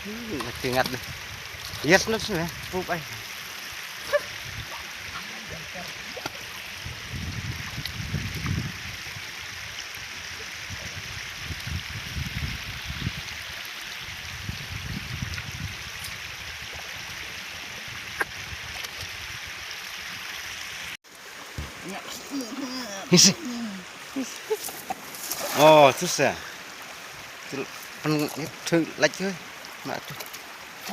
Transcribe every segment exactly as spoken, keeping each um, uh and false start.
Ngat ngat. Yes, nut sini. Pup ai. Hisi. Oh, tu sa. Tu pen, tu lait tu. Mak tu.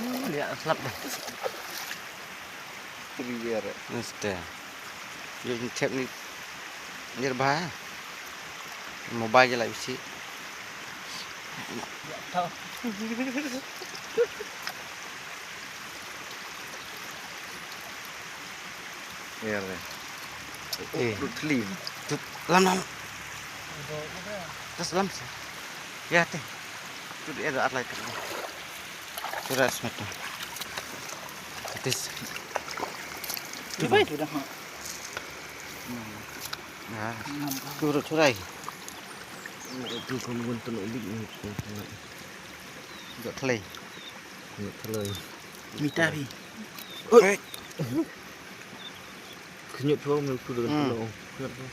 Oh, dia slap dah. Trier. Mesti. Yo, cek ni. Ni bah. Mobile je lah bisi. Ïa re. Eh. Tut thli. Tut lam lam. Tas lam sa. Ya te. Tut ïa da atlai tut. Tut ras mata. Tis. Tut bai tut dah. Ya. Tut tut rai. Tut kamu ngun tenu dik ni. Tut thli. Tut thli. Mita phi. Oi. Khñiot pho, mel phu da. Hmm. Khñiot pho.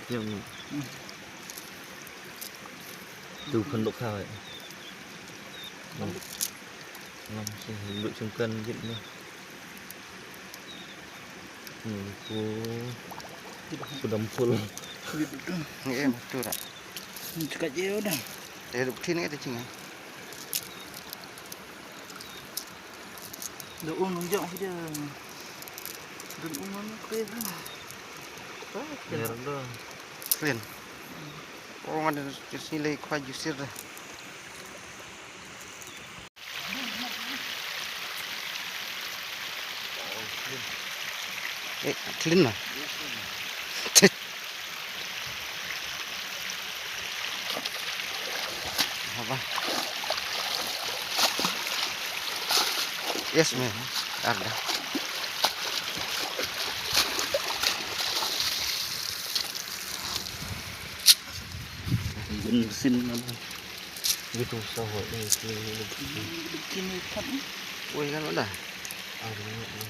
Khñiot. Tu khon dok kha. Ngam. Ngam si dok sungkan git na. Hmm, phu. Phu dam phul. Ngi em tu ra. Ngi cakap je udah. Eh, dok sini ada cing. Dah ung nung jauh dia. Dan ung mana kue ha. Biar dah. Clean. Orang ada di sini lagi kuat jusir dah. Eh, clean lah. Apa? Yes, me. Arda. Mesin apa? Gitu, so, ini, ini, ini. Woi, kan udah. Ah, ini, ini.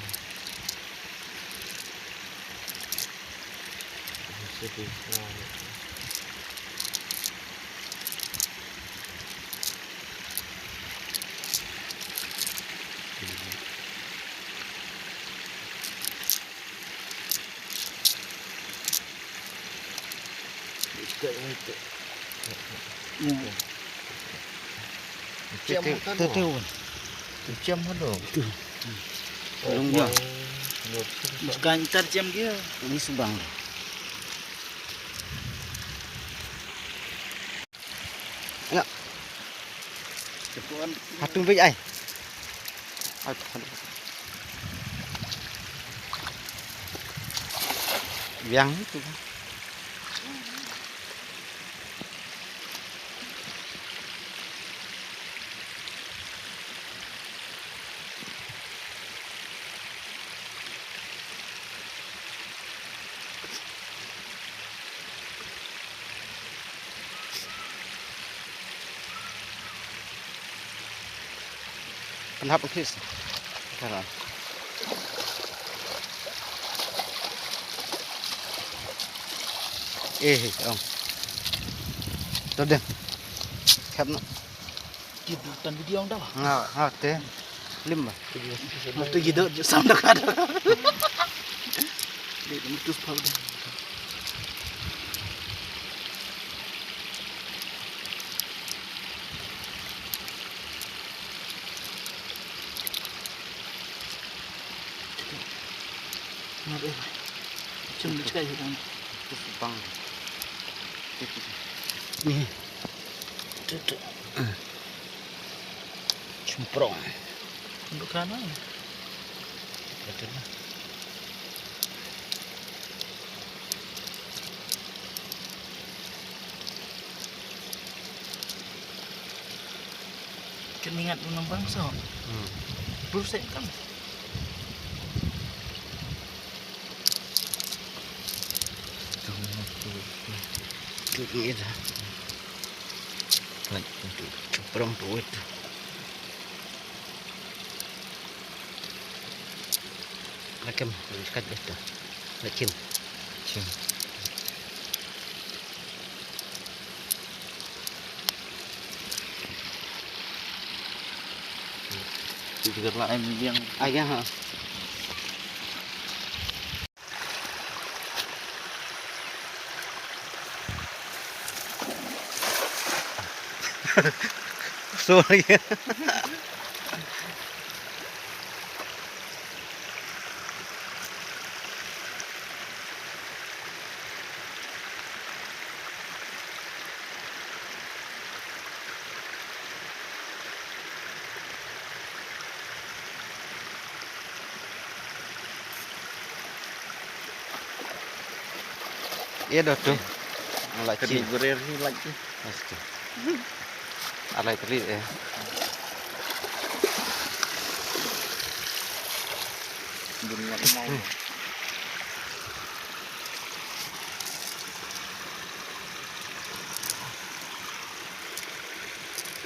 Ciam hado. Ciam hado. Long ya. Gantar ciam dia. Ini subang. Ya. Hatu bik ai. Ai, hatu. Yang itu. Pynhap u khis. Tara. Eh, eh, ong. To deh. Khap no. Ki du tan video ong da ba? Nga, nga te. Lim ba? Nga te gi do sam da ka da. Dei da mutus pau da. Nga dei ba. Chum da chkai hi dang. Mutus pang. Ni. Tu, tu. Chumprong. Bukan ah. Betul lah. Kan ingat menang bangsa. Hmm. Buset kan. Tut ni dah. Prom tu wit. Lakem, kat deh tu. Lakem. Chin. Juga lain yang ayah. Sorry. Iya dah tu. Lak chin. Kadi gurir ni lak chin. Astu. Alai teri eh. Dunia mau.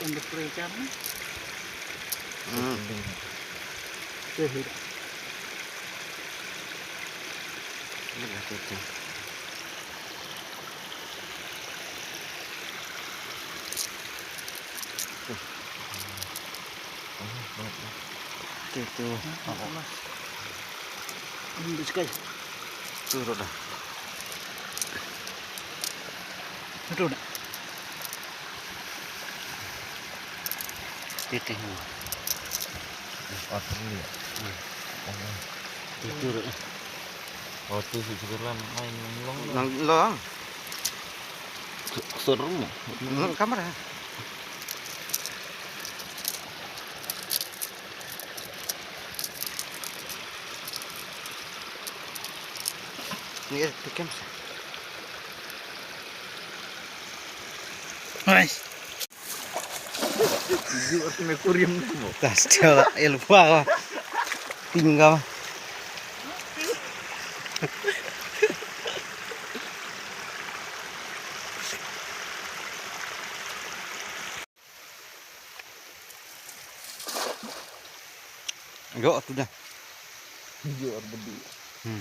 Untuk perikam. Hmm. Tuh. Tuh, tuh. Ini sekai. Turun dah. Betul dah. Titik ni. Oh, tu ni. Hmm. Oh. Itu dah. Oh, tu si sebelah main long. Long, long. Seru. Hmm, kamera. Ni eh, tu kam. Nice. Ju at me kuriam mo. Tas dia el pa. Tinggal. Yo, tu dah. Yo, bedi. Hmm.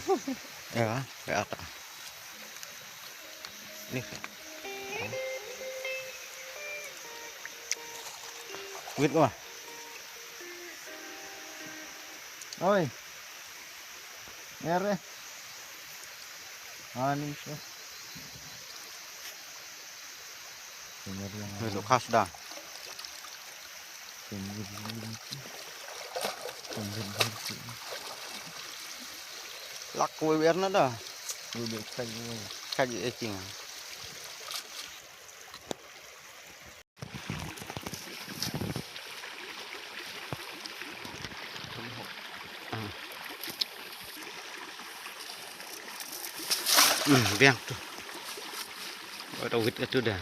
Ya, ya ta. Ni. Wait ko. Oi. Ngere. Ani se. Ni lo khas da. Lak ko wer na da. Ka ji e king. Hmm, biang tu. Ora wit ka tu dah.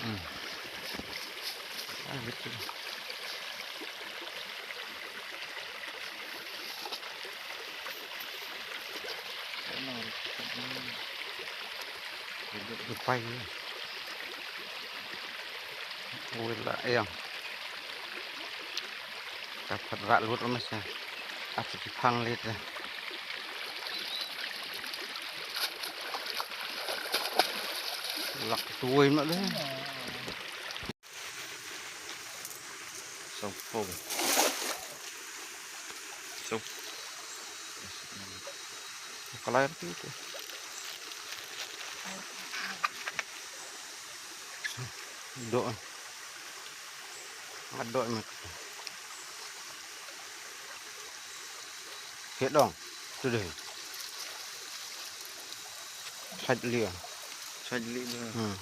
Hmm. Ah, wit tu. Pai ni. Ui la ïa. Ka phat rat lut mas. Ap ki phang lit. Lak tuoi ma le. Song pho. Song. Kalai tu tu. Dok. Ngat dok mat. He dong. Tu deh. Sait lia. Sait lia. Hmm.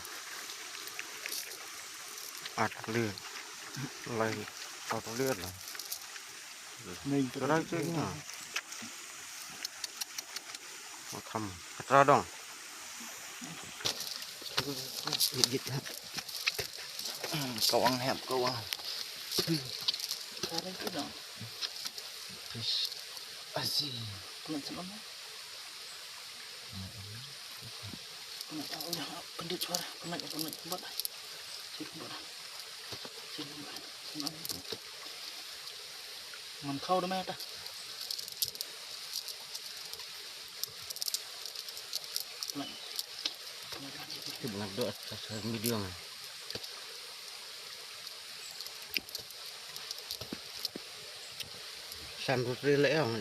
At lia. Lai. At lia lah. Rai tu nya. Makham. Katra dong. Git git ha. Kawang hep kawang. Kare tu dong. Asi. Kena celana. Kena, oh ya, kendit suara. Kena, kena, kena. Ngam khaw da me ta. Tip ngam doh sa sa video nga. San rutri le ong.